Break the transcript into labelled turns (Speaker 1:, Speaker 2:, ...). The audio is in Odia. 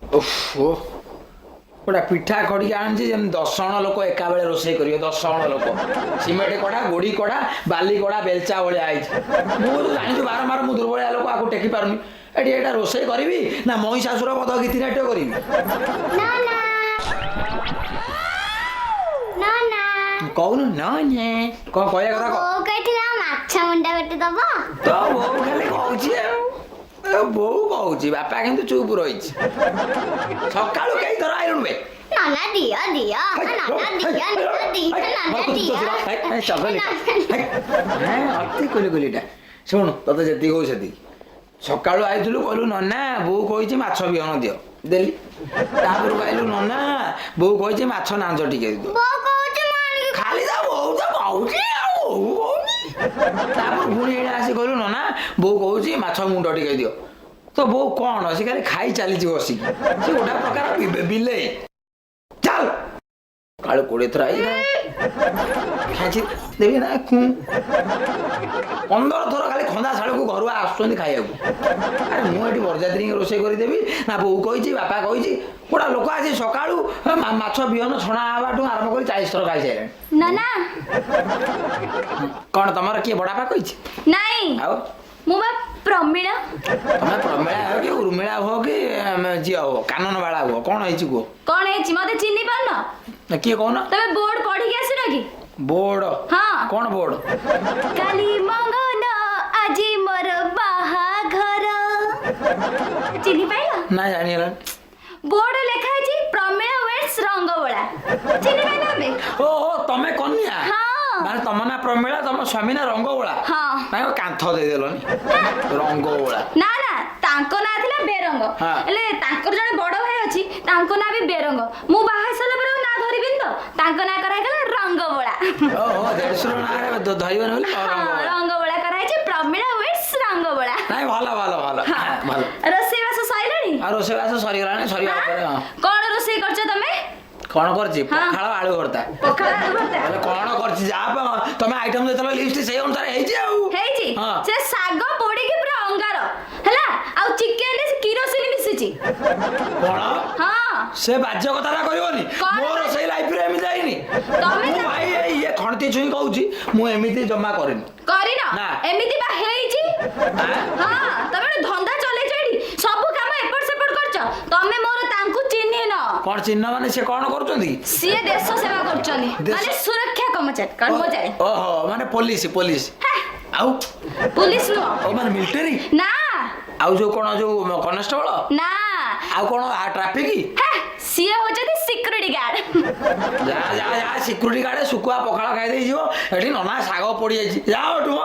Speaker 1: ଓହୋ, ଗୋଟେ ପିଠା ଖଡ଼ିକି ଆଣିଛି, ଯେମିତି 10 ଜଣ ଲୋକ ଏକା ବେଳେ ରୋଷେଇ କରିବେ। 10 ଜଣ ଲୋକ, ସିମେଣ୍ଟ କଢ଼ା, ଗୋଡ଼ି କଢ଼ା, ବାଲି କଢ଼ା, ବେଲଚା ଭଳିଆ ହେଇଛି। ମୁଁ ତ ଜାଣିଛୁ, ବାରମ୍ବାର ମୁଁ ଦୁର୍ବଳିଆ ଲୋକ, ଆକୁ ଟେକି ପାରୁନି। ଏଠି ଏଇଟା ରୋଷେଇ କରିବି ନା ମହିଷାସୁର ବଧ ଗୀତି ନାଟ୍ୟ କରିବି?
Speaker 2: ନା ନା ନା ନା।
Speaker 1: କହୁନୁ ନା ନେ, କଣ କହିବା କଥା କହ।
Speaker 2: ବୋଉ କହିଥିଲା ମାଛ ମୁଣ୍ଡ ଗୋଟେ ଦବ।
Speaker 1: ତ ବୋଉ ଖାଲି କହୁଛି ଆଉ ଏ ବୋଉ କହୁଛି, ବାପା କିନ୍ତୁ ଚୁପ୍ ରହିଛି। ସକାଳୁ କେଇ ଥର ଆଇଲୁଣି ବେ?
Speaker 2: ନନା ଦିଅ ଦିଅ, ନନା ଦିଅ, ନନା ଦିଅ, ନନା ଦିଅ।
Speaker 1: ଅତି କୁଲି କୁଲିଟା। ଶୁଣୁ, ତତେ ଯେତିକି ହଉ ସେତିକି। ସକାଳୁ ଆଇଥିଲୁ, କହିଲୁ ନନା ବୋଉ କହିଛି ମାଛ ବିହନ ଦିଅ, ଦେଲି। ତାପରକୁ ଆଇଲୁ, ନନା ବୋଉ କହିଛି ମାଛ ନାଞ୍ଜ ଟିକେ ଦିଅ।
Speaker 2: ବୋଉ କହୁଛି, ମୁଁ ଆଣିକି
Speaker 1: ଖାଲି ତା ବୋଉ ତ କହୁଛି ଆଉ ବୋଉ କହୁନି। ତାପରେ ପୁଣି ଏଇନା ଆସି କହିଲୁ ନନା ବୋଉ କହୁଛି ମାଛ ମୁଣ୍ଡ ଟିକେ ଦିଅ। ତ ବୋଉ କଣ, ସେ ଖାଲି ଖାଇ ଚାଲିଛି ବସିକି। ସେ ଗୋଟେ ପ୍ରକାର ବିଲେଇ। ଚାଲ, କାଳୁ 20 ଥର I ଖେଞ୍ଚି ଦେବି ନା କୁଁ। 15 ଥର ଖାଲି ଖନ୍ଦା ଶାଳକୁ ଘରୁଆ ଆସୁଛନ୍ତି ଖାଇବାକୁ। ଆରେ, ମୁଁ ଏଠି ବରଯାତ୍ରୀଙ୍କୁ ରୋଷେଇ କରିଦେବି ନା ବୋଉ କହିଛି, ବାପା କହିଛି? ଗୋଟା ଲୋକ ଆଜି ସକାଳୁ ମାଛ ବିହନ ଛଣା ହେବାଠୁ ଆରମ୍ଭ କରି 40 ଥର ଖାଇସାରିଲାଣି।
Speaker 3: ନନା।
Speaker 1: କଣ ତମର କିଏ ବଡ଼ାପା କହିଛି?
Speaker 3: ନାଇଁ।
Speaker 1: ଆଉ?
Speaker 3: ମୁଁ ବା ପ୍ରମିଳା।
Speaker 1: ତମେ ପ୍ରମିଳା ହଉ କି ଉର୍ମିଳା ହୁଅ କି ଝିଅ ହୁଅ, କାନନ ବାଳା ହୁଅ, କଣ ହେଇଛି କୁହ।
Speaker 3: କଣ ହେଇଛି? ମତେ ଚିହ୍ନି ପାରୁନ?
Speaker 1: ନା, କିଏ କହୁନ?
Speaker 3: ତମେ ବୋର୍ଡ ପଢିକି ଆସିନ କି?
Speaker 1: ବୋର୍ଡ?
Speaker 3: ହଁ।
Speaker 1: କଣ ବୋର୍ଡ?
Speaker 3: କାଲି ମଙ୍ଗନ, ଆଜି ମୋର ବାହାଘର। ଚିହ୍ନି ପାଇଲ?
Speaker 1: ନା, ଜାଣିହେଲାନି।
Speaker 3: ବୋର୍ଡ ଲେଖା ହେଇଛି ପ୍ରମିଳା ୱେଡ୍ସ ରଙ୍ଗବୋଳା। ଚିହ୍ନି ପାଇଲ ଏବେ?
Speaker 1: ଓହୋ, ତମେ କନ୍ୟା?
Speaker 3: ହଁ।
Speaker 1: ମାନେ ତମ ନା ପ୍ରମିଳା, ତମ ସ୍ୱାମୀ ନା ରଙ୍ଗବୋଳା?
Speaker 3: ହଁ।
Speaker 1: ନାଇଁ, କାନ୍ଥ ଦେଇଦେଲନି, ରଙ୍ଗବୋଳା।
Speaker 3: ନା ନା, ତାଙ୍କ ନାଁ ଥିଲା ବେରଙ୍ଗ। ହେଲେ ତାଙ୍କର ଜଣେ ବଡ ଭାଇ ଅଛି, ତାଙ୍କ ନାଁ ବି ବେରଙ୍ଗ। ମୁଁ ବାହା ହେଇ ସାରିଲା ପରେ ଆଉ ନାଁ ଧରିବିନି ତ, ତାଙ୍କ ନାଁ କରାହେଇଗଲା ରଙ୍ଗବୋଳା।
Speaker 1: ଓହୋ, ଦେଢଶୁର ନାଁରେ ଧରିବନି ବୋଲି
Speaker 3: ହଁ।
Speaker 1: ରଙ୍ଗବୋଳା।
Speaker 3: ରଙ୍ଗବୋଳା କରାହେଇଛି, ପ୍ରମିଳା ୱେଡ୍ସ ରଙ୍ଗବୋଳା।
Speaker 1: ନାଇଁ, ଭଲ ଭଲ ଭଲ। ଭଲ।
Speaker 3: ରୋଷେଇ ବାସ ସଇଲାଣି?
Speaker 1: ଆଉ ରୋଷେଇବାସ ସରିଗଲାଣି, ସରିବା ଉପରେ। ହଁ।
Speaker 3: କଣ ରୋଷେଇ କରୁଛ ତମେ?
Speaker 1: କଣ କରିଛି?
Speaker 3: ହଁ।
Speaker 1: ପଖାଳ, ଆଳୁ ଭର୍ତ୍ତା।
Speaker 3: ପଖାଳ, ଆଳୁ ଭର୍ତ୍ତା।
Speaker 1: ହେଲେ କଣ କରିଛି? ଯାହା ତମେ ଆଇଟମ ଦେଇଥିଲ ଲିଷ୍ଟ, ସେଇ ଅନୁସାରେ ହେଇଛି ଆଉ।
Speaker 3: ହେଇଛି?
Speaker 1: ହଁ।
Speaker 3: ସେ ଶାଗ ପୋଡିକି ପୁରା ଅଙ୍ଗାର ହେଲା, ଆଉ ଚିକେନ ରେ କିରୋସିନ ମିଶିଛି।
Speaker 1: କଣ?
Speaker 3: ହଁ।
Speaker 1: ସେ ବାଜ୍ୟ କଥାଟା କରିବନି।
Speaker 3: କଣ?
Speaker 1: ମୋର ସେଇ ଲାଇଫରେ ଏମିତି ହେଇନି।
Speaker 3: ତମେ
Speaker 1: ମୁଁ ଭାଇ, ଏଇ ଇଏ ଖଣ୍ଟି ଛୁଇଁ କହୁଛି, ମୁଁ ଏମିତି ଜମା କରିନି।
Speaker 3: କରିନ?
Speaker 1: ନା।
Speaker 3: ଏମିତି ବା ହେଇଛି।
Speaker 1: ଆଁ?
Speaker 3: ହଁ, ତମେ ଗୋଟେ ଧନ୍ଦା ଚଲେଇଛ ଏଠି, ସବୁ କାମ ଏପଟ ସେପଟ କରୁଛ ତମେ। ମୋର ତାଙ୍କୁ ଚିହ୍ନିନ।
Speaker 1: କଣ ଚିହ୍ନ ମାନେ, ସେ କଣ କରୁଛନ୍ତି?
Speaker 3: ସିଏ ଦେଶ ସେବା କରୁଛନ୍ତି। ମାନେ ସୁରକ୍ଷା କର୍ମଚାରୀ କର୍ମଚାରୀ।
Speaker 1: ଓହୋ, ମାନେ ପୋଲିସ ପୋଲିସ? ଆଉ?
Speaker 3: ପୁଲିସ ନୁହଁ।
Speaker 1: ଓ, ମାନେ ମିଲିଟାରୀ?
Speaker 3: ନା।
Speaker 1: ଆଉ ଯୋଉ କଣ, ଯୋଉ କନେଷ୍ଟବଳ?
Speaker 3: ନା।
Speaker 1: ଆଉ କଣ, ଟ୍ରାଫିକ?
Speaker 3: ହେ, ସିଏ ହଉଛନ୍ତି ସିକ୍ୟୁରିଟି ଗାର୍ଡ।
Speaker 1: ଯା ଯା ଯା, ସିକ୍ୟୁରିଟି ଗାର୍ଡ ଶୁଖୁଆ ପଖାଳ ଖାଇ ଦେଇଯିବ। ଏଠି ନନା ଶାଗ ପଡିଯାଇଛି, ଯାଅ ଏଠୁ ମ।